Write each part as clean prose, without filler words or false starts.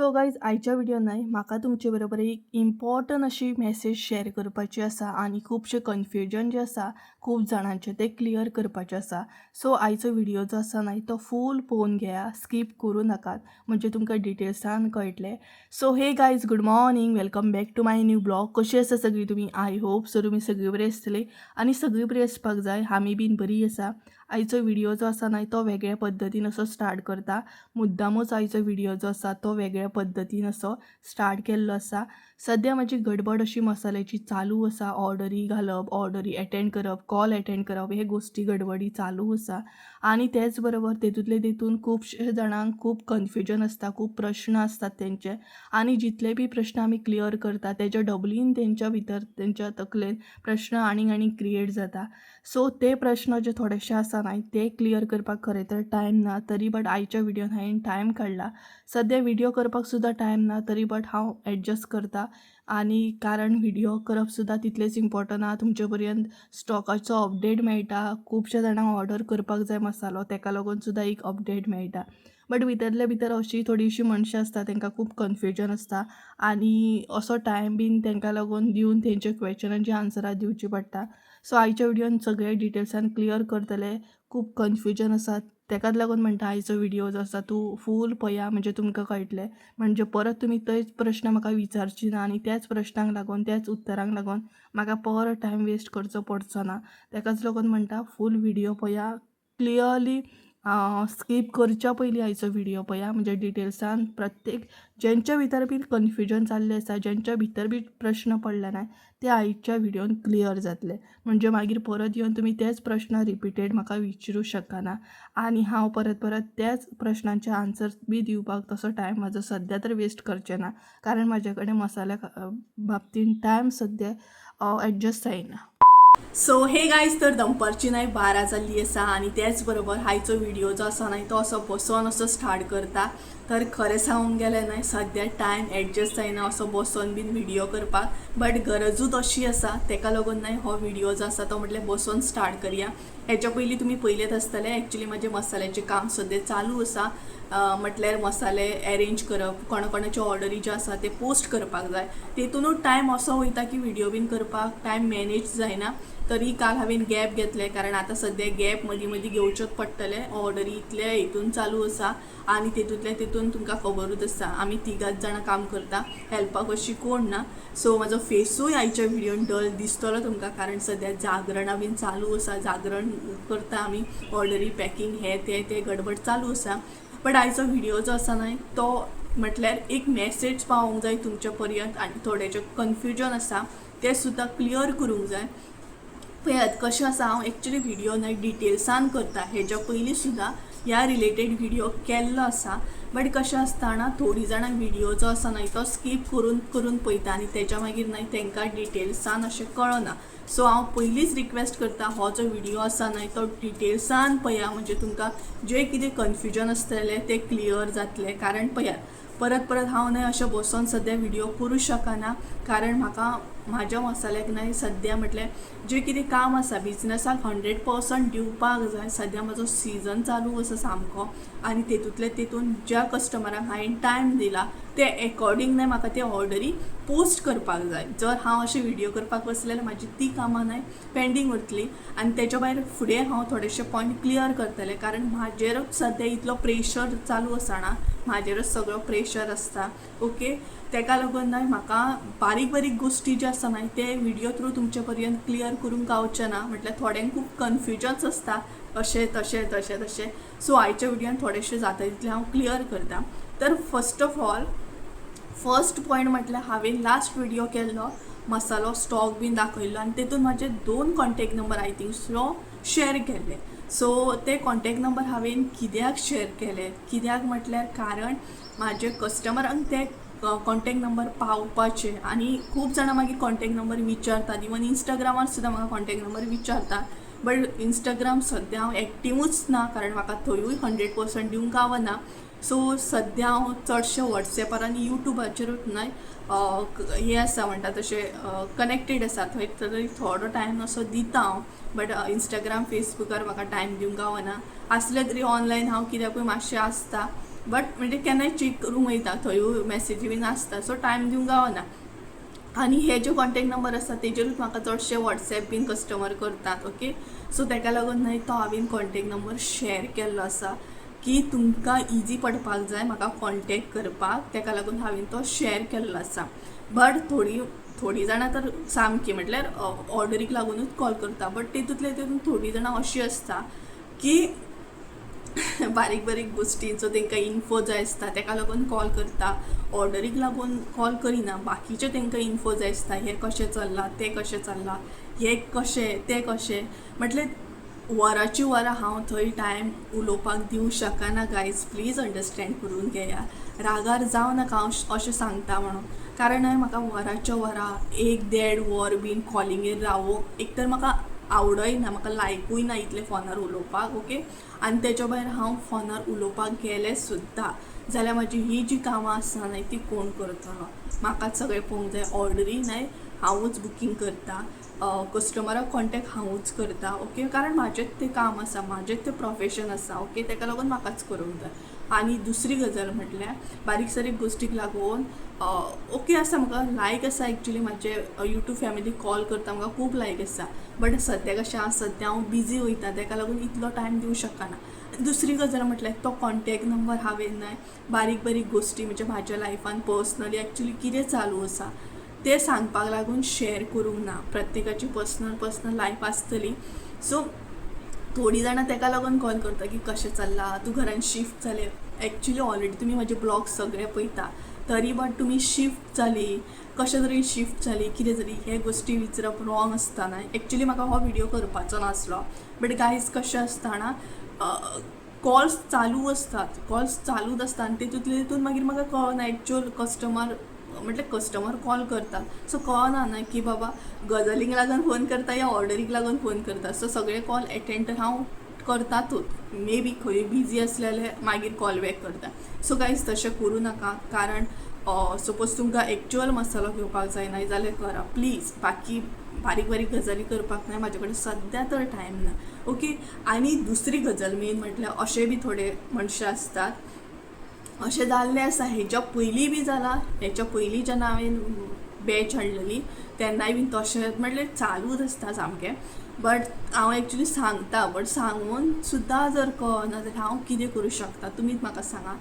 So guys, आयच्या video न्हय म्हाका तुमचे बरोबर एक इम्पॉर्टंट अशी मॅसेज शेअर करपाची आसा आनी खुबशें कन्फ्युजन जें आसा खूब जाणांचें तें क्लियर करपाचें आसा. सो आयचो व्हिडियो जो आसा न्हय तो फूल पळोवन घेया, स्कीप करूं नाकात, म्हणजे तुमकां डिटेल्सान कळटलें. So hey guys, good morning, welcome back to my new vlog. कशी आसा सगळीं तुमी? I hope so तुमी सगळीं बरी आसतली आनी सगळीं बरी आसपाक जाय. आमी बीन बरी आसा. आयचो व्हिडियो जो आसा न्हय तो वेगळ्या पद्दतीन असो स्टार्ट करता. मुद्दामूच आयचो व्हिडियो जो आसा तो वेगळ्या पद्दतीन असो स्टार्ट केल्लो आसा. सद्या म्हाजी गडबड अशी मसाल्याची चालू आसा. ऑर्डरी घालप, ऑर्डरी एटेंड करप, कॉल एटेंड करप, हे गोश्टी गडबडी चालू आसा. आनी तेच बरोबर तेतूंतले तेतून खुबशे जाणांक खूब कन्फ्युजन आसता, खूब प्रश्न आसतात तेंचे आनी जितले बी प्रश्न आमी क्लियर करता तेच्या डबलीन तेंच्या भितर, तेंच्या तकलेन प्रश्न आनीक आनीक क्रिएट जाता. सो ते प्रश्न जे थोडेशे आसा न्हय ते क्लियर करपाक खरें तर टायम ना, तरी बट आयच्या व्हिडियोन हांवें टायम काडला. सद्या व्हिडियो करपाक सुद्दां टायम ना, तरी बट हांव एडजस्ट करता आनी कारण व्हिडियो करप सुद्दां तितलेंच इम्पॉर्टंट आहा. तुमचे पर्यंत स्टॉकाचो अपडेट मेळटा. खुबश्या जाणांक ऑर्डर करपाक जाय मसालो, तेका लागून सुद्दां एक अपडेट मेळटा. बट भितरले भितर अशी थोडीशीं मनशां आसता, तांकां खूब कन्फ्युजन आसता आनी असो टायम बीन तांकां लागून दिवन तेंच्या क्वेश्चनांची आन्सरां दिवची पडटा. सो आयच्या व्हिडियोन सगळे डिटेल्सान क्लियर करतले. खूब कन्फ्युजन आसा, तेकाच लागून म्हणटा आयचो व्हिडियो जो आसा तूं फूल पळया, म्हणजे तुमकां कळटलें, म्हणजे परत तुमी तेच प्रश्न म्हाका विचारची ना आनी त्याच प्रश्नांक लागून, त्याच उत्तरांक लागून म्हाका परत टायम वेस्ट करचो पडचो ना. तेकाच लागून म्हणटा फूल व्हिडियो पळया, क्लियरली स्कीप करच्या पयलीं आयचो व्हिडियो पळया, म्हणजे डिटेल्सान प्रत्येक जेंच्या भितर बी कन्फ्युजन जाल्लें आसा, जेंच्या भितर बी प्रश्न पडले ना, ते आयच्या व्हिडियोन क्लियर जातले. म्हणजे मागीर परत येवन तुमी तेच प्रश्न रिपिटेड म्हाका विचारूं शकना आनी हांव परत परत त्याच प्रश्नांचे आन्सर बी दिवपाक तसो टायम म्हाजो सद्या तर वेस्ट करचें ना, कारण म्हाजे कडेन मसाल्या बाबतीन टायम सद्या एडजस्ट जायना. सो हे गायज, तर दनपारची न्हय 12 जाल्ली आसा आनी तेच बरोबर आयचो व्हिडियो जो आसा न्हय तो असो बसोन असो स्टार्ट करता. तर खरें सांगूंक गेलें न्हय, सद्या टायम एडजस्ट जायना असो बसोन बीन व्हिडियो करपाक, बट गरजूच अशी आसा, तेका लागून न्हय हो व्हिडियो जो आसा तो म्हटल्यार बसोन स्टार्ट करया. हेच्या पयलीं तुमी पयलेच आसतले, एक्चुली म्हाजें मसाल्याचें काम सद्या चालू आसा. म्हटल्यार मसाले एरेंज करप, कोणा कोणाच्यो ऑर्डरी ज्यो आसा ते पोस्ट करपाक जाय. तेतुनूच टायम असो वयता की व्हिडियो बीन करपाक टायम मॅनेज जायना. तरी काल हांवें गॅप घेतले, कारण आतां सद्या गॅप मदीं मदीं घेवचेच पडटले. ऑर्डरी इतले हितून चालू आसा आनी तेतूंतले तेतून तुमकां खबरूच आसा, आमी तिगांच जाणां काम करता, हेल्पाक अशी कोण ना. सो म्हाजो फेसूय आयच्या व्हिडियोन डल दिसतलो तुमकां, कारण सद्या जागरणां बीन चालू आसा. जागरण करता आमी, ऑर्डरी पॅकिंग हें तें तें गडबड चालू आसा. बट आयचो व्हिडियो जो आसा न्हय तो म्हटल्यार एक मॅसेज पावोवंक जाय तुमच्या पर्यंत आनी थोडेचें कन्फ्युजन आसा तें सुद्दां क्लियर करूंक जाय. पळयात कशें आसा, हांव एक्चुली व्हिडियो न्हय डिटेल्सान करता. हेज्या पयलीं सुद्दां ह्या रिलेटेड व्हिडियो केल्लो आसा, बट कशें आसता ना, थोडीं जाणां व्हिडियो जो आसा न्हय तो स्कीप करून करून पळयता आनी तेच्या मागीर न्हय तांकां डिटेल्सान अशें कळना. सो हांव पयलींच रिक्वेस्ट करता, हो जो व्हिडियो आसा न्हय तो डिटेल्सान पळया, म्हणजे तुमकां जें कितें कन्फ्युजन आसतलें तें क्लियर जातलें. कारण पळयात, परत परत हांव न्हय अशें बसोन सद्या व्हिडियो करूं शकना, कारण म्हाका म्हाज्या मसाल्याक न्हय सद्या म्हटल्यार जें कितें काम आसा बिजनसाक 100% दिवपाक जाय. सद्या म्हाजो सिजन चालू आसा सामको आनी तेतूंतले तेतून ज्या कस्टमरांक हांवें टायम दिला ते एकॉर्डींग न्हय म्हाका ते ऑर्डरी पोस्ट करपाक जाय. जर हांव अशें व्हिडियो करपाक बसलें जाल्यार म्हाजी ती कामां न्हय पेंडींग उरतली आनी तेच्या भायर फुडें हांव थोडेशे पॉयंट क्लियर करतलें, कारण म्हाजेरूच सद्या इतलो प्रेशर चालू आसा ना, म्हाजेरूच सगळो प्रेशर आसता. ओके, तेका लागून न्हय म्हाका बारीक बारीक गोश्टी ज्यो आसा न्हय ते व्हिडियो थ्रू तुमचे पर्यंत क्लियर करूंक गावचें ना. म्हटल्यार थोड्यांक खूब कन्फ्युजन्स आसता, अशें तशें तशें तशें. सो आयच्या व्हिडियोन थोडेशें जाता तितलें हांव क्लियर करता. तर first of all, first point म्हटल्यार हांवें लास्ट व्हिडियो केल्लो, मसालो स्टॉक बीन दाखयल्लो आनी तेतून म्हाजे 2 contact number I think so share केल्ले. सो ते कॉन्टेक्ट नंबर हांवें कित्याक शेअर केले, कित्याक म्हटल्यार कारण म्हाजे कस्टमरांक ते कॉन्टेक्ट नंबर पावपाचे आनी खूब जाणां मागीर कॉन्टेक्ट नंबर विचारतात. इवन इंस्टाग्रामार सुद्दां म्हाका कॉन्टेक्ट नंबर विचारतात, बट इंस्टाग्राम सद्या हांव एक्टिवूच ना, कारण म्हाका थंयूय 100% दिवंक गावना. सो सद्या हांव चडशें वॉट्सॅपार आनी युट्यूबाचेरूच न्हय हें आसा म्हणटा तशें कनेक्टेड आसा. थंय तरी थोडो टायम असो दिता हांव, बट इंस्टाग्राम फेसबुकार म्हाका टायम दिवंक गावना. आसलें तरी ऑनलायन हांव कित्याकूय मातशें आसता. बट म्हणजे केन्नाय चॅक करूंक वयता, थंयूय मॅसेजी बीन आसता, सो टायम दिवंक गावना. आनी हे जे कॉन्टेक्ट नंबर आसा तेजेरूच म्हाका चडशे वॉट्सॅप बीन कस्टमर करतात. ओके, सो ताका लागून न्हय तो हांवें कॉन्टेक्ट नंबर शेअर केल्लो आसा की तुमकां इजी पडपाक जाय म्हाका कॉन्टेक्ट करपाक, ताका लागून हांवें तो शेअर केल्लो आसा. बट थोडीं थोडीं जाणां तर सामकी म्हटल्यार ऑर्डरीक लागुनूच कॉल करता, बट तितूंतले तितून थोडीं जाणां अशीं आसता की बारीक बारीक गोश्टींचो तांकां इन्फो जाय आसता, ताका लागून कॉल करता. ऑर्डरीक लागून कॉल करिना, बाकीचे तांकां इन्फो जाय आसता, हें कशें चल्लां, तें कशें चल्लां, हें कशें तें कशें. म्हटल्यार वरांची वरां हांव थंय टायम उलोवपाक दिवं शकना गायज, प्लीज अंडरस्टँड करून घेया, रागार जावं नाका हांव अशें सांगता म्हणून. कारण न्हय म्हाका वरांच्या वरां एक देड वर बीन कॉलिंगेर रावूंक एक तर म्हाका आवडय ना, म्हाका लायकूय ना इतलें फोनार उलोवपाक. ओके, आनी तेच्या भायर हांव फोनार उलोवपाक गेलें सुद्दां जाल्यार म्हाजी ही जी कामां आसा न्हय ती कोण करतलो, म्हाकाच सगळें पळोवंक जाय. ऑर्डरी न्हय हांवूच बुकींग करता, कस्टमराक कॉन्टेक्ट हांवूच करता. ओके, कारण म्हाजेंच तें काम आसा, म्हाजेंच तें प्रोफेशन आसा. ओके, ताका लागून म्हाकाच करूंक जाय. आनी दुसरी गजाल म्हटल्यार बारीक सारीक गोश्टीक लागून ओके आसा, म्हाका लायक आसा एक्चुली म्हाजे यूट्यूब फॅमिली कॉल करता, म्हाका खूब लायक आसा. बट सद्या कशें आसा, सद्या हांव बिजी वयता, ताका लागून इतलो टायम दिवं शकना. दुसरी गजाल म्हटल्यार तो कॉन्टेक्ट नंबर हांवें न्हय बारीक बारीक गोश्टी म्हणजे म्हाज्या लायफान पर्सनली एक्चुली कितें चालू आसा तें सांगपाक लागून शेअर करूंक ना. प्रत्येकाची पर्सनल पर्सनल लायफ आसतली, सो थोडीं जाणां ताका लागून कॉल करता की कशें चल्लां, तूं घरान शिफ्ट जालें. एक्चुली ऑलरेडी तुमी म्हाजे ब्लॉग सगळे पळयता, तरी बट तुमी शिफ्ट जाली, कशे तरेन शिफ्ट जाली, कितें जाली, हे गोश्टी विचारप रॉंग आसता न्हय. एक्चुली म्हाका हो व्हिडियो करपाचो नासलो, बट गायज कशें आसता ना, कॉल्स चालू आसतात, कॉल्स चालूच आसता आनी तितूंतले तितून मागीर म्हाका कळना एक्चुअल कस्टमर म्हटल्यार कस्टमर कॉल करता, सो कळना न्हय की बाबा गजालींक लागून फोन करता या ऑर्डरीक लागून फोन करता. सो सगळे कॉल एटेंड तर हांव करतातूच, मे बी खंय बिजी आसले जाल्यार मागीर कॉल बॅक करता. सो गायज तशें करूं नाका, कारण सपोज तुमकां एक्चुअल मसालो घेवपाक जाय न्हय जाल्यार करा प्लीज, बाकी बारीक बारीक गजाली करपाक न्हय म्हाजे कडेन सद्या तर टायम ना. ओके, आनी दुसरी गजाल मेन म्हटल्यार अशें बी थोडे मनशां आसतात, अशें जाल्लें आसा हेच्या पयलीं बी जालां, हेच्या पयलीं जेन्ना हांवें बॅच हाडलेली तेन्नाय बीन तशें म्हटल्यार चालूच आसता सामकें. बट हांव एक्चुली सांगता, बट सांगून सुद्दां जर कळना जाल्यार हांव कितें करूं शकता, तुमीच म्हाका सांगा.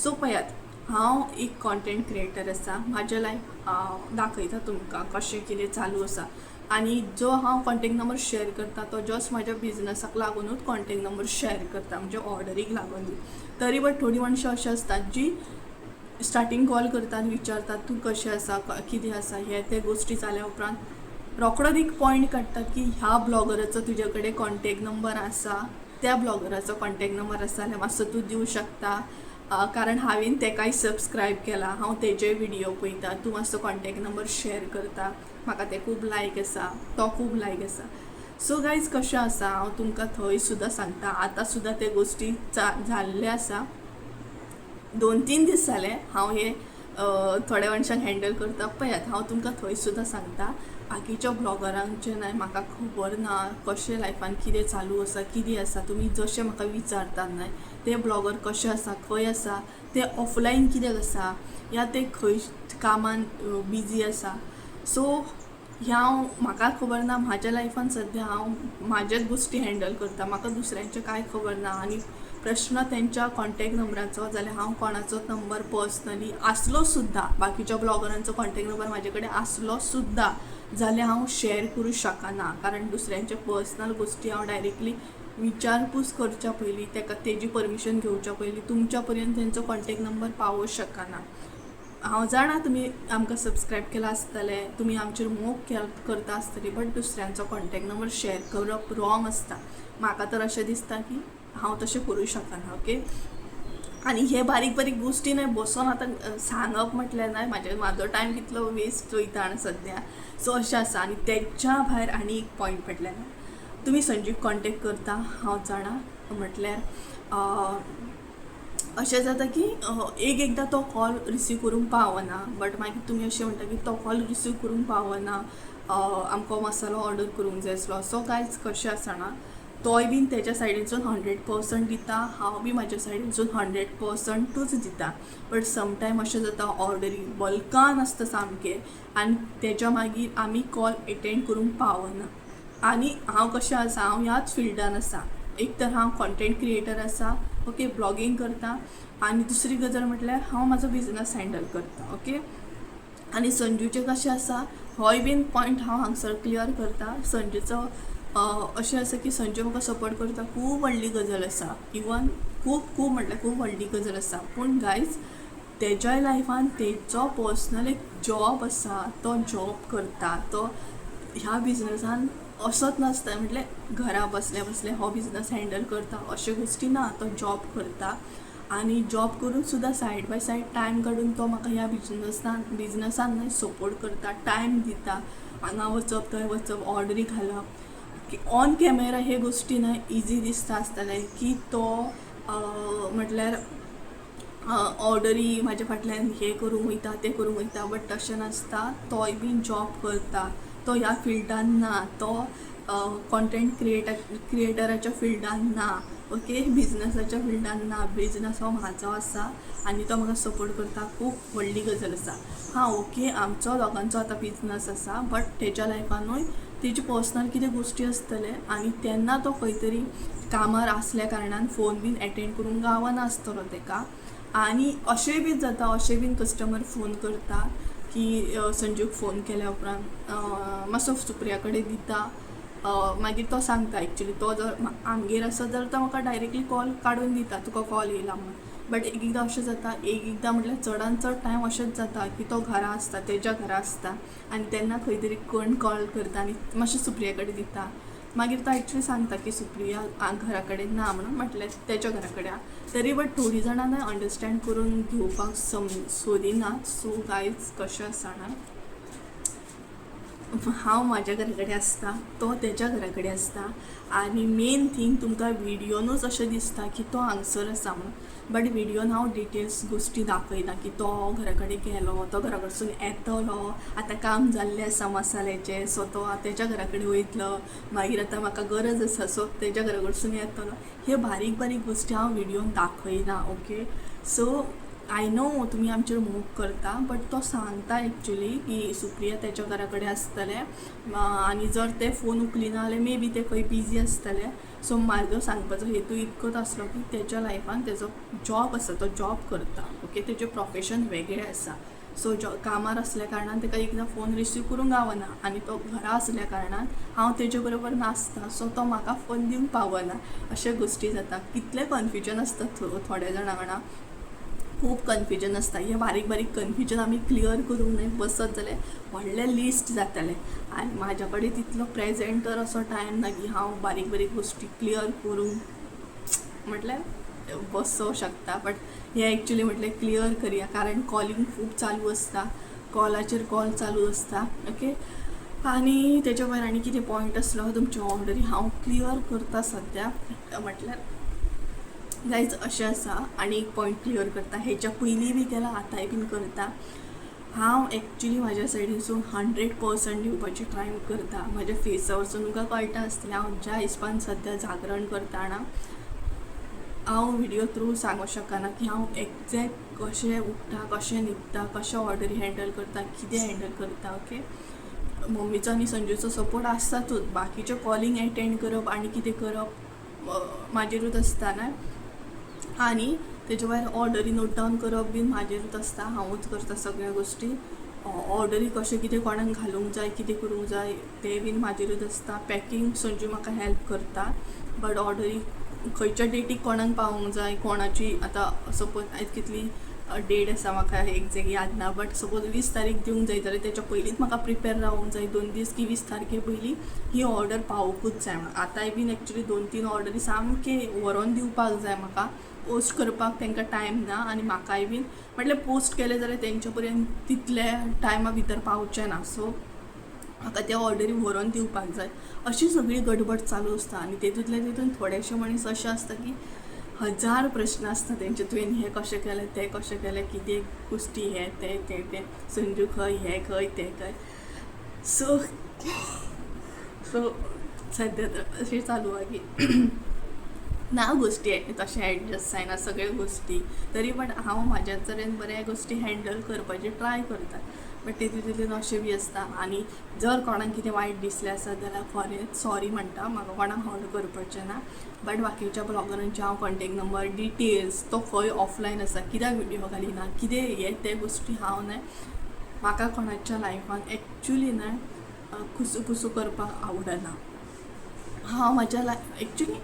सो पळयात, हांव एक कॉन्टेंट क्रिएटर आसा, म्हाजें लायफ दाखयता तुमकां कशें कितें चालू आसा. आनी जो हांव कॉन्टेक्ट नंबर शेअर करता तो जस्ट म्हाज्या बिजनसाक लागुनूच कॉन्टेक्ट नंबर शेअर करता, म्हणजे ऑर्डरीक लागून. तरी बट थोडीं मनशां अशीं आसतात जी स्टार्टींग कॉल करतात, विचारतात तूं कशें आसा, कितें आसा, हे ते गोश्टी जाल्या उपरांत रोकडोच एक पॉयंट काडटात की ह्या ब्लॉगराचो तुजे कडेन कॉन्टेक्ट नंबर आसा, त्या ब्लॉगराचो कॉन्टेक्ट नंबर आसा जाल्यार मातसो तूं दिवं शकता, कारण हांवें तेकाय सबस्क्रायब केला, हांव तेजेय व्हिडियो पळयता, तूं मातसो कॉन्टेक्ट नंबर शेअर करता, म्हाका तें खूब लायक आसा, तो खूब लायक आसा. सो गायज कशें आसा, हांव तुमकां थंय सुद्दां सांगता, आतां सुद्दां ते गोश्टी जाल्ले आसा. 2-3 दीस जाले हांव हे थोड्या मनशांक हँडल करता. पळयात, हांव तुमकां थंय सुद्दां सांगता, बाकीच्या ब्लॉगरांचें न्हय म्हाका खबर ना कशें लायफान कितें चालू आसा, कितें आसा. तुमी जशें म्हाका विचारतात न्हय ते ब्लॉगर कशें आसा, खंय आसा, ते ऑफलायन कित्याक आसा, या ते खंय कामान बिजी आसा. सो ह्या हांव म्हाका खबर ना, म्हाज्या लायफान सद्या हांव म्हाज्याच गोश्टी हँडल करता, म्हाका दुसऱ्यांचें कांय खबर ना. आनी प्रश्न तेंच्या कॉन्टेक्ट नंबराचो जाल्यार हांव कोणाचोच नंबर पर्सनली आसलो सुद्दां, बाकीच्या ब्लॉगरांचो कॉन्टेक्ट नंबर म्हाजे कडेन आसलो सुद्दां जाल्यार हांव शेअर करूं शकना, कारण दुसऱ्यांच्या पर्सनल गोश्टी हांव डायरेक्टली विचारपूस करच्या पयलीं, तेका तेजी परमिशन घेवच्या पयलीं तुमच्या पर्यंत तेंचो कॉन्टेक्ट नंबर पावोवंक शकना. हांव जाणा तुमी आमकां सबस्क्रायब केलां आसतलें, तुमी आमचेर मोग करता आसतली, बट दुसऱ्यांचो कॉन्टेक्ट नंबर शेअर करप रॉंग आसता. म्हाका तर अशें दिसता की हांव तशें करूं शकना. ओके, आनी हे बारीक बारीक गोश्टी न्हय बसोन आतां सांगप म्हटल्यार न्हय म्हाजो टायम कितलो वेस्ट वयता आनी सद्या. सो अशें आसा. आनी तेच्या भायर आनी एक पॉयंट म्हटल्यार तुमी संजीव कॉन्टेक्ट करता, हांव जाणा, म्हटल्यार अशें जाता की एक एकदां तो कॉल रिसीव करूंक पावना, बट मागीर तुमी अशें म्हणटा की तो कॉल रिसीव करूंक पावना, आमकां मसालो ऑर्डर करूंक जाय आसलो. सो गायज कशें आसा ना, तोय बीन तेज्या सायडीनसून 100% दिता, हांव बी म्हाज्या सायडीनसून 100%ूच दिता. बट समटायम अशें जाता ऑर्डरी बल्कान आसता सामकें आनी तेज्या मागीर आमी कॉल एटेंड करूंक पावना. आनी हांव कशें आसा, हांव ह्याच फिल्डान आसा. एक तर हांव कॉन्टेंट क्रिएटर आसा, ओके, ब्लॉगींग करता आनी दुसरी गजाल म्हटल्यार हांव म्हाजो बिजनस हँडल करता, ओके. आनी संजूचें कशें आसा होय बीन पॉयंट हांव हांगसर क्लियर करता. संजूचो अशें आसा की संजू म्हाका सपोर्ट करता, खूब व्हडली गजाल आसा, इवन खूब खूब म्हटल्यार खूब व्हडली गजाल आसा. पूण गायज तेज्याय लायफान तेजो पर्सनल एक जॉब आसा, तो जॉब करता. तो ह्या बिजनसान असोच नासता म्हटल्यार घरा बसल्या बसल्या हो बिजनस हँडल करता अश्यो गोश्टी ना. तो जॉब करता आनी जॉब करून सुद्दां सायड बाय सायड टायम काडून तो म्हाका ह्या बिजनसान न्हय सपोर्ट करता, टायम दिता. हांगा वचप थंय वचप, ऑर्डरी घालप ऑन कॅमेरा हे गोश्टी न्हय इजी दिसता आसतलें की तो म्हटल्यार ऑर्डरी म्हाज्या फाटल्यान हें करूंक वयता तें करूंक वयता, बट तशें नासता. तोय बीन जॉब करता, तो ह्या फिल्डान ना, तो कॉन्टेंट क्रिएटराच्या फिल्डान ना, ओके, बिजनसाच्या फिल्डान ना. बिजनस हो म्हाजो आसा आनी तो म्हाका सपोर्ट करता, खूब व्हडली गजाल आसा. हां ओके, आमचो दोगांचो आतां बिजनस आसा, बट तेज्या लायफानूय तेजी पर्सनल कितें गोश्टी आसतले आनी तेन्ना तो खंय तरी कामार आसल्या कारणान फोन बीन एटेंड करूंक गावना आसतलो तेका. आनी अशेंय बीन जाता, अशें बीन कस्टमर फोन करता की संजूक फोन केल्या उपरांत मातसो सुप्रिया कडेन दिता, मागीर तो सांगता. एक्चुली तो जर आमगेर आसत जाल्यार तो म्हाका डायरेक्टली कॉल काडून दिता, तुका कॉल येयला म्हणून. बट एक एकदां अशें जाता, एक एकदां म्हटल्यार चडान चड टायम अशेंच जाता की तो घरा आसता, तेज्या घरा आसता आनी तेन्ना खंय तरी कोण कॉल करता आनी मातशें सुप्रिया कडेन दिता. मागीर तो एक्चुली सांगता की सुप्रिया घरा कडेन ना म्हणून, म्हटल्यार तेज्या घरा कडेन. तरी बट थोडीं जाणां न्हय अंडरस्टँड करून घेवपाक सोदिनात. सो गायज कशें आसा जाणा, हांव म्हाज्या घरा कडेन आसता, तो तेज्या घरा कडेन आसता आनी मेन थींग तुमकां विडियोनूच अशें दिसता की तो हांगसर आसा म्हणून, बट विडियोन हांव डिटेल्स गोश्टी दाखयना की तो घरा कडेन गेलो, तो घरा कडसून येतलो, आतां काम जाल्लें आसा मसाल्याचें, सो तो तेज्या घरा कडेन वयतलो, मागीर आतां म्हाका गरज आसा सो तेज्या घरा कडसून येतलो. हे बारीक बारीक गोश्टी हांव विडियोन दाखयना, ओके. सो I know तुमी आमचेर मोग करता, बट तो सांगता एक्चुली की सुप्रिया तेच्या घरा कडेन आसतलें आनी जर ते फोन उखलिना जाल्यार मे बी ते खंय बिजी आसतले. सो म्हाजो सांगपाचो हेतू इतकोच आसलो की तेच्या लायफान तेजो जॉब आसा, तो जॉब करता, ओके, तेजें प्रोफेशन वेगळें आसा. सो कामार आसल्या कारणान तेका एकदां फोन रिसीव करूंक गावना आनी तो घरा आसल्या कारणान हांव तेजे बरोबर नासता, सो तो म्हाका फोन दिवंक पावना. अश्यो गोश्टी जाता. कितलें कन्फ्युजन आसता थोड्या जाणां वांगडा, खूब कन्फ्युजन आसता. हें बारीक बारीक कन्फ्युजन आमी क्लियर करूंक न्हय बसत जाल्यार व्हडलें लिस्ट जातलें आनी म्हाज्या कडेन तितलो प्रेजेंट तर असो टायम ना की हांव बारीक बारीक गोश्टी क्लियर करूंक म्हटल्यार बसोंक शकता. बट हें एक्चुली म्हटल्यार क्लियर करया, कारण कॉलिंग खूब चालू आसता, कॉलाचेर कॉल चालू आसता, ओके. आनी तेच्या भायर आनी कितें पॉयंट आसलो तुमच्यो ऑर्डरी हांव क्लियर करता सद्या. म्हटल्यार गायज अशें आसा, आनी एक पॉयंट क्लियर करता, हेच्या पयलीं बी केला, आतांय बीन करता. हांव एक्चुली म्हाज्या सायडीनसून 100% दिवपाची ट्राय करता. म्हाज्या फेसा वरसून तुमकां कळटा आसतलें हांव ज्या हिसपान सद्या जागरण करता ना, हांव विडियो थ्रू सांगूंक शकना की हांव एग्जॅक्ट कशें उठ्ठा, कशें न्हिदता, कशें ऑर्डरी हँडल करता, कितें हँडल करता, ओके. मम्मीचो आनी संजूचो सपोर्ट आसतातूच, बाकीच्यो कॉलिंग एटेंड करप आनी कितें करप म्हाजेरूच आसता न्हय. आनी तेजे भायर ऑर्डरी नोट डावन करप बीन म्हाजेरूच आसता, हांवूच करता सगळ्यो गोश्टी. ऑर्डरी कशें कितें कोणाक घालूंक जाय, कितें करूंक जाय तें बीन म्हाजेरूच आसता. पॅकिंग संजू म्हाका हेल्प करता, बट ऑर्डरी खंयच्या डेटीक कोणाक पावोंक जाय, कोणाची आतां सपोज आयज कितली डेट आसा म्हाका एग्जॅक्ट याद ना, बट सपोज 20 तारीख दिवंक जाय जाल्यार तेच्या पयलींच म्हाका प्रिपेर रावोंक जाय 2 दीस की 20 तारखे पयलीं ही ऑर्डर पावोंकूच जाय म्हणून. आतांय बीन एक्चुली 2-3 ऑर्डरी सामके व्हरोन दिवपाक जाय म्हाका, पोस्ट करपाक तांकां टायम ना आनी म्हाकाय बीन म्हटल्यार पोस्ट केलें जाल्यार तेंच्या पर्यंत तितल्या टायमा भितर पावचें ना, सो म्हाका त्या ऑर्डरी व्हरोन दिवपाक जाय. अशी सगळी गडबड चालू आसता आनी तेतूंतल्या तितून थोडेशे मनीस अशे आसता की हजार प्रश्न आसता तेंचे, तुवें हें कशें केलें, तें कशें केलें, कितें गोश्टी, हें तें तें तें, संजू खंय, हें खंय, तें खंय. सो सो सद्या तर अशें चालू आहा की ना गोश्टी तशें एडजस्ट जायना सगळ्यो गोश्टी, तरी पण हांव म्हाज्या तरेन बऱ्या गोश्टी हँडल करपाचें ट्राय करता. बट तितून तितून अशें बी आसता. आनी जर कोणाक कितें वायट दिसलें आसत जाल्यार खरेंच सॉरी म्हणटा, म्हाका कोणाक हर्ट करपाचें ना. बट बाकीच्या ब्लॉगरांचे हांव कॉन्टेक्ट नंबर, डिटेल्स, तो खंय ऑफलायन आसा, कित्याक विडियो घालिना, कितें हें ते गोश्टी हांव न्हय, म्हाका कोणाच्या लायफान एक्चुली न्हय कुसू कुसू करपाक आवडना. हांव म्हाज्या लायफ एक्चुली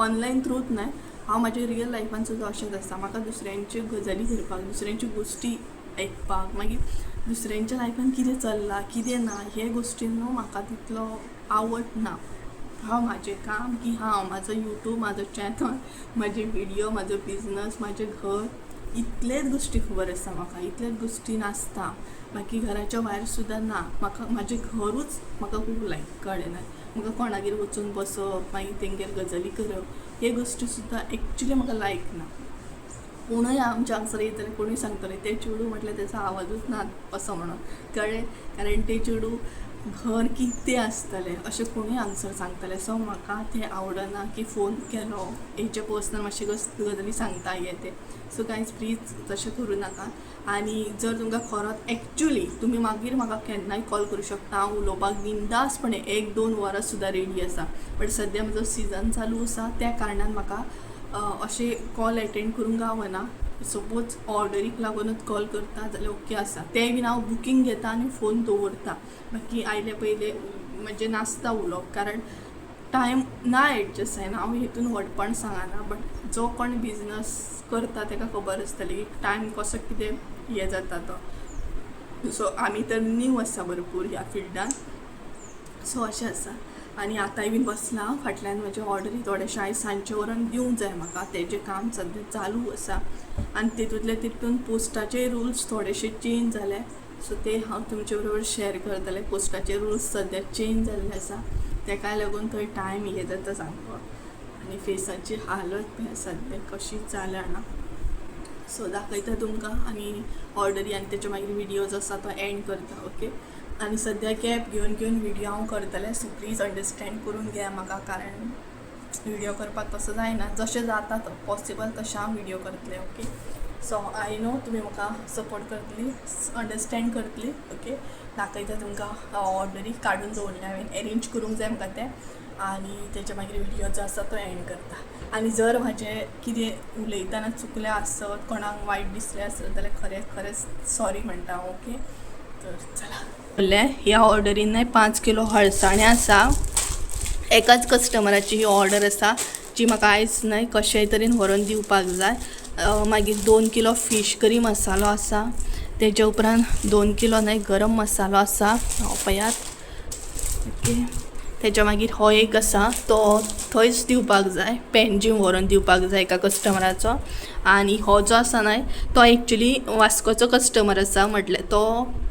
ऑनलायन थ्रूच न्हय, हांव म्हाज्या रियल लायफान सुद्दां अशेंच आसता. म्हाका दुसऱ्यांच्यो गजाली करपाक, दुसऱ्यांच्यो गोश्टी आयकपाक, मागीर दुसऱ्यांच्या लायफान कितें चल्लां कितें ना हे गोश्टीन न्हू म्हाका तितलो आवड ना. हांव म्हाजें काम की हांव म्हाजो यूट्यूब, म्हाजो चॅनल, म्हाजे विडियो, म्हाजो बिजनस, म्हाजें घर, इतलेच गोश्टी खबर आसता म्हाका, इतलेच गोश्टी नासता. बाकी घराच्या भायर सुद्दां ना. म्हाका म्हाजें घरूच म्हाका खूब लायक, कळ्ळें न्हय. म्हाका कोणागेर वचून बसप, मागीर तेंगेर गजाली करप हे गोश्टी सुद्दां एक्चुली म्हाका लायक ना. कोणूय आमच्या हांगसर येतले, कोणूय सांगतले तें चेडूं म्हटल्यार तेचो आवाजूच ना असो म्हणून, कळ्ळें. कारण तें चेडूं घर कितें आसतलें अशें कोणूय हांगसर सांगतलें. सो म्हाका तें आवडना की फोन केलो हेचे पर्सनल मातशे गजाली सांगता हें तें. सो गायज प्लीज तशें करूं नाका. आनी जर तुमकां खरोच एक्चुली तुमी मागीर म्हाका केन्नाय कॉल करूं शकता, हांव उलोवपाक बिंदासपणे 1-2 वरां सुद्दां रेडी आसा. बट सद्या म्हजो सिजन चालू आसा, त्या कारणान म्हाका अशें कॉल एटेंड करूंक गावना. सपोज ऑर्डरीक लागूनच कॉल करता जाल्यार ओके आसा, तें बीन हांव बुकींग घेता आनी फोन दवरता. बाकी आयले पयले म्हणजे नासता उलोवप, कारण टायम ना एडजस्ट जायना. हांव हितून व्हडपण सांगना, बट जो कोण बिजनस करता ताका खबर आसतली की टायम कसो कितें हें जाता तो. सो आमी तर न्यू आसा भरपूर ह्या फिल्डान, सो अशें आसा. आनी आतांय बीन बसलां फाटल्यान म्हजे ऑर्डरी थोडेशे आयज सांजचे व्हरोन दिवंक जाय म्हाका, तेजें काम सद्या चालू आसा. आनी तितूंतले तितून पोस्टाचे रुल्स थोडेशे चेंज जाले, सो ते हांव तुमचे बरोबर शेअर करतलें. पोस्टाचे रुल्स सद्या चेंज जाल्ले आसा, तेकाय लागून थंय टायम हे जाता सामको. आनी फेसाची हालत सद्या कशी जाल्या ना, सो दाखयता तुमकां. आनी ऑर्डरी आनी तेच्या मागीर विडियो जो आसा तो एंड करता, ओके. आनी सद्या गॅप घेवन घेवन विडियो हांव करतलें, सो प्लीज अंडरस्टँड करून घेया म्हाका, कारण विडियो करपाक तसो जायना, जशें जाता तो पॉसिबल तशें हांव विडियो करतलें, ओके. सो I know तुमी म्हाका सपोर्ट करतली, अंडरस्टँड करतली, ओके. दाखयता तुमकां ऑर्डरी काडून दवरल्या हांवें, एरेंज करूंक जाय म्हाका तें. आनी तेच्या मागीर विडियो जो आसा तो एंड करता. आनी जर म्हाजें कितें उलयतना चुकलें आसत, कोणाक वायट दिसलें आसत जाल्यार खरें खरेंच सॉरी म्हणटा, ओके. तर चला ह्या ऑर्डरीन 5 किलो हळसाणे आसा. एकाच कस्टमराची ही ऑर्डर आसा जी म्हाका आयज न्हय कशेंय तरेन व्हरोन दिवपाक जाय. मागीर 2 किलो फीश करी मसालो आसा, तेजे उपरांत 2 किलो न्हय गरम मसालो आसा, हो पयात, ओके. तेच्या मागीर हो एक आसा तो थंयच दिवपाक जाय, पेंजीम व्हरोन दिवपाक जाय एका कस्टमराचो. आनी हो जो आसा न्हय तो एक्चुली वास्कोचो कस्टमर आसा, म्हटल्यार तो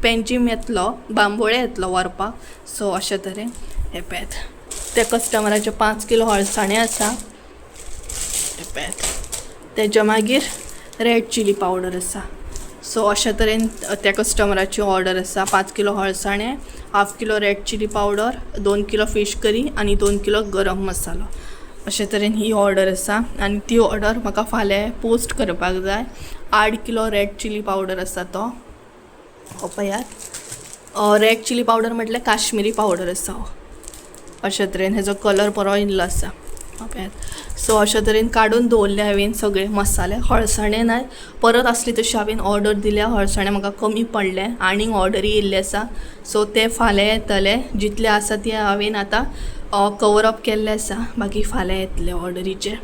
पेंजीम येतलो, बांबोळे येतलो व्हरपाक. सो अशे तरेन हे पळयात त्या कस्टमराचे 5 किलो हळसाणे आसा, हे पळयात. तेच्या मागीर रेड चिली पावडर आसा. सो अशा तरेन त्या कस्टमराची ऑर्डर आसा, 5 kilo हळसाणे, 1/2 kilo red chilli powder, 2 kilo fish curry आनी 2 किलो गरम मसालो. अशे तरेन ही ऑर्डर आसा. आनी ती ऑर्डर म्हाका फाल्यां पोस्ट करपाक जाय. 8 किलो रेड चिली पावडर आसा तो, हो पळयात. रेड चिली पावडर म्हटल्यार काश्मिरी पावडर आसा हो. अशे तरेन हेजो कलर बरो येयल्लो आसा, हो पळयात. सो अशे तरेन काडून दवरले हांवें सगळे मसाले. हळसाणे न्हय परत आसली तशी हांवें ऑर्डर दिल्या, हळसाणे म्हाका कमी पडले, आनीक ऑर्डरी येयल्ली आसा. सो ते फाल्यां येतले, जितले आसा ते हांवें आतां कवर अप केल्ले आसा, बाकी फाल्यां येतले ऑर्डरीचे.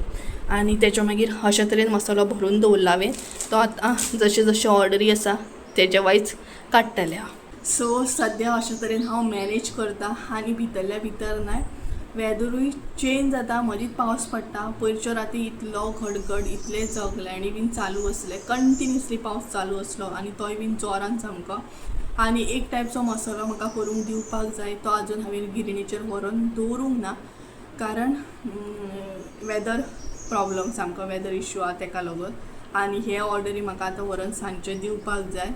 आनी तेच्या मागीर अशे तरेन मसालो भरून दवरला हांवें, तो आतां जशे जशे ऑर्डरी आसा तेजे वायज काडटले हांव. सो सद्या अशे तरेन हांव मॅनेज करता. आनी भितरल्या भितर न्हय वेदरूय चेंज जाता, मदींच पावस पडटा. पयरच्यो राती इतलो घडघड, इतले जगल्यांनी बीन चालू आसले, कंटिन्युअसली पावस चालू आसलो, आनी तोय बीन जोरान सामको. आनी एक टायपचो मसालो म्हाका करूंक दिवपाक जाय, तो आजून हांवें गिरणीचेर व्हरोन दवरूंक ना, कारण वेदर प्रॉब्लम सामको, वेदर इश्यू आहा तेका लागून. आनी हे ऑर्डरी म्हाका आतां व्हरोन सांजचे दिवपाक जाय.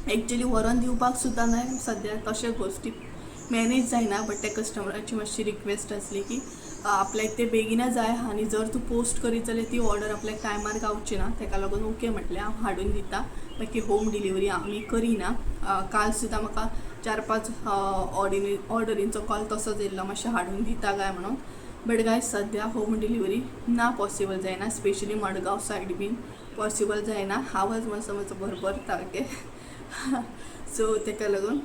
एक्चुली व्हरोन दिवपाक सुद्दां न्हय सद्या तशे गोश्टी मॅनेज जायना, बट त्या कस्टमराची मातशी रिक्वेस्ट आसली की आपल्याक ते बेगीनच जाय आनी जर तूं पोस्ट करीत जाल्यार ती ऑर्डर आपल्याक टायमार गावची ना. ताका लागून ओके म्हटलें, हांव हाडून दिता, बाकी होम डिलिव्हरी आमी करिना. काल सुद्दां म्हाका 4-5 ऑर्डरींचो कॉल तसोच येयल्लो, मातशें हाडून दिता काय म्हणून. बट गायज सद्या होम डिलिव्हरी ना, पॉसिबल जायना, स्पेशली मडगांव सायड बीन पॉसिबल जायना. आवाज मातसो मातसो भरभरता. ओके, सो ताका लागून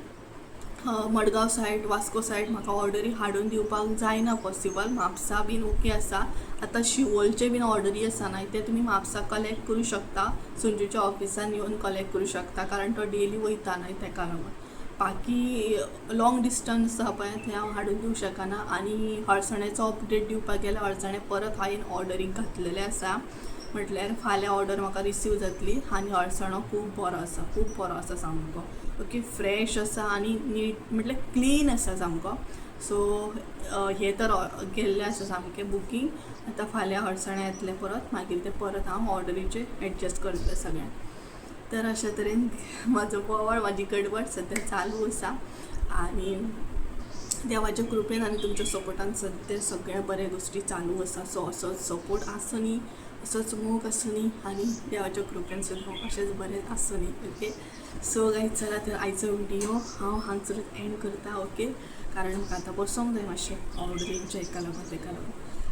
मडगांव सायड, वास्को सायड म्हाका ऑर्डरी हाडून दिवपाक जायना पॉसिबल. म्हापसा बीन ओके आसा. आतां शिवोलचे बीन ऑर्डरी आसा न्हय, ते तुमी म्हापसा कलेक्ट करूं शकता, संजूच्या ऑफिसान येवन कलेक्ट करूं शकता, कारण तो डेली वयता न्हय ताका लागून. बाकी लॉंग डिस्टन्स आसा पळय, थंय हांव हाडून दिवंक शकना. आनी हळसण्याचो अपडेट दिवपाक गेल्यार हळसणे परत हांवें ऑर्डरीक घातलेलें आसा, म्हटल्यार फाल्यां ऑर्डर म्हाका रिसीव जातली. आनी हळसणो खूब बरो आसा, खूब बरो आसा सामको. ओके, फ्रेश आसा आनी नीट, म्हटल्यार क्लीन आसा सामको. सो हे तर गेल्लें आसा सामकें बुकींग. आतां फाल्यां हळसण्या येतलें परत, मागीर तें परत हांव ऑर्डरीचें एडजस्ट करतलें सगळें. तर अशे तरेन म्हाजो बोवाळ, म्हाजी गडबड सद्या चालू आसा आनी देवाच्या कृपेन आनी तुमच्या सपोर्टान सद्या सगळ्या बऱ्या गोश्टी चालू आसा. सो असोच सपोर्ट आसुनी, असोच मोग आसुनी आनी देवाच्या कृपेन सुद्दां अशेंच बरें आसुनी. ओके, सो गायज चला तर आयचो व्हिडिओ हांव हांगसरूच एंड करता. ओके, कारण म्हाका आतां बसोंक जाय मातशें ऑर्डरींच्या हेका लागून, तेका लागून.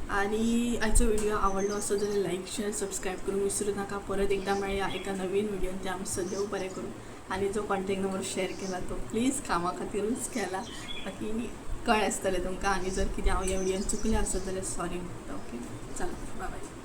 आनी आयचो व्हिडिओ आवडलो आसत जाल्यार लायक, शेअर, सबस्क्रायब करूंक विसरूं नाका. परत एकदां मेळया एका नवीन व्हिडियोन, ते आमी सदेव बरें करूं. आनी जो कॉन्टेक्ट नंबर शेअर केला तो प्लीज कामा खातीरूच केला, बाकी कळ्ळें आसतलें तुमकां. आनी जर कितें हांव ह्या व्हिडियोन चुकलें आसत जाल्यार सॉरी म्हणटा. ओके, चला, बाय बाय.